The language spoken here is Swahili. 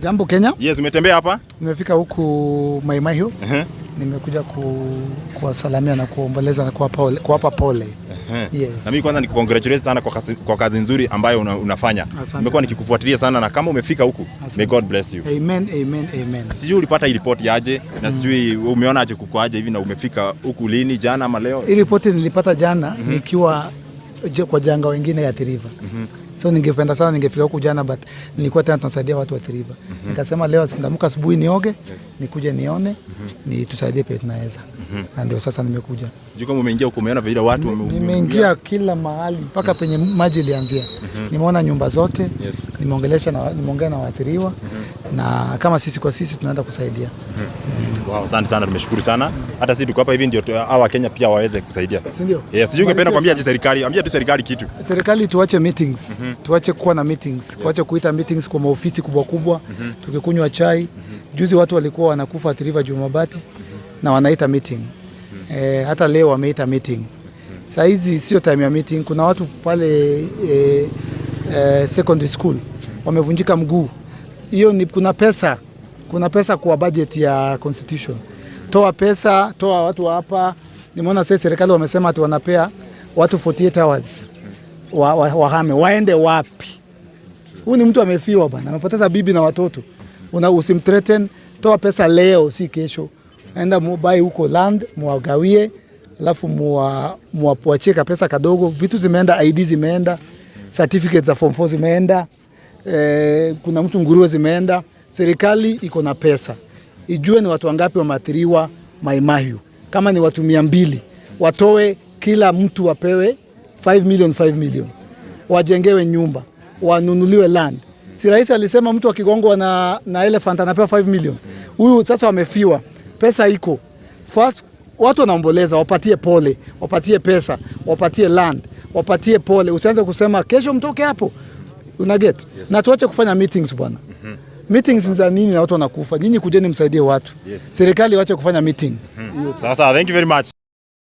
Jambo Kenya. Yes, umetembea hapa? Nimefika huku Mai Mahiu. Nimekuja kuwasalamia na kuomboleza na kuwapa pole. Yes. Na mimi kwanza nikukongratulate sana kwa kazi nzuri ambayo unafanya. Asante Nimekuwa sana. Nikikufuatilia sana na kama umefika huku, Asante. May God bless you. Amen, amen, amen. Sijui ulipata hii report yaje na sijui umeona aje, kuko aje hivi na umefika huku lini, jana ama leo? Hii ripoti nilipata jana nikiwa kwa janga wengine ya Athi River. So ningependa sana ningefika huku jana, but nilikuwa tena tunasaidia watu wa Athi River. Nikasema leo nitaamka asubuhi nioge, nikuje nione, ni tusaidie pia tunaweza. Na ndio sasa nimekuja. Sijui kama umeingia huku umeona vile watu Nimeingia kila mahali mpaka penye maji ilianzia. Nimeona nyumba zote, nimeongelesha na nimeongea na waathiriwa na kama sisi kwa sisi tunaenda kusaidia. Wow, asante sana, tumeshukuru sana. Hata sisi tuko hapa hivi ndio hawa Kenya pia waweze kusaidia. Si ndio? Yes, sijui ungependa Barikiwe kuambia sana. aje serikali, ambia tu serikali kitu. Serikali tuache meetings, tuache kuwa na meetings, tuache kuita meetings kwa maofisi kubwa kubwa, tukikunywa chai. Juzi watu walikuwa wanakufa Athi River juu mabati na wanaita meeting. Hata leo wameita meeting. Saa hizi sio time ya meeting. Kuna watu pale secondary school wamevunjika mguu. Hiyo ni kuna pesa kwa budget ya constitution. Toa pesa, toa watu hapa. Nimeona sasa serikali wamesema ati wanapea watu 48 hours wahame, waende wapi? Huyu ni mtu amefiwa bana, amepoteza bibi na watoto. Usimthreaten, toa pesa leo, si kesho. Enda mubuy huko land, muwagawie, alafu muwachie pesa kadogo. Vitu zimeenda, ID zimeenda, certificates za form 4 zimeenda, kuna mtu nguruwe zimeenda. Serikali iko na pesa, ijue ni watu wangapi wameathiriwa Mai Mahiu. Kama ni watu 200, watoe kila mtu wapewe 5 million 5 million, wajengewe nyumba, wanunuliwe land. Si rais alisema mtu akigongwa na elephant anapewa 5 million? Huyu sasa wamefiwa, pesa iko. First, watu wanaomboleza, wapatie pole, wapatie pesa, wapatie land, wapatie pole. Usianze kusema kesho mtoke hapo. Una get? Yes. Na tuache kufanya meetings, bwana. Meetings ni za nini na watu wanakufa? Nyinyi kujeni msaidie watu. Yes. Serikali wache kufanya meeting. Sasa thank you very much.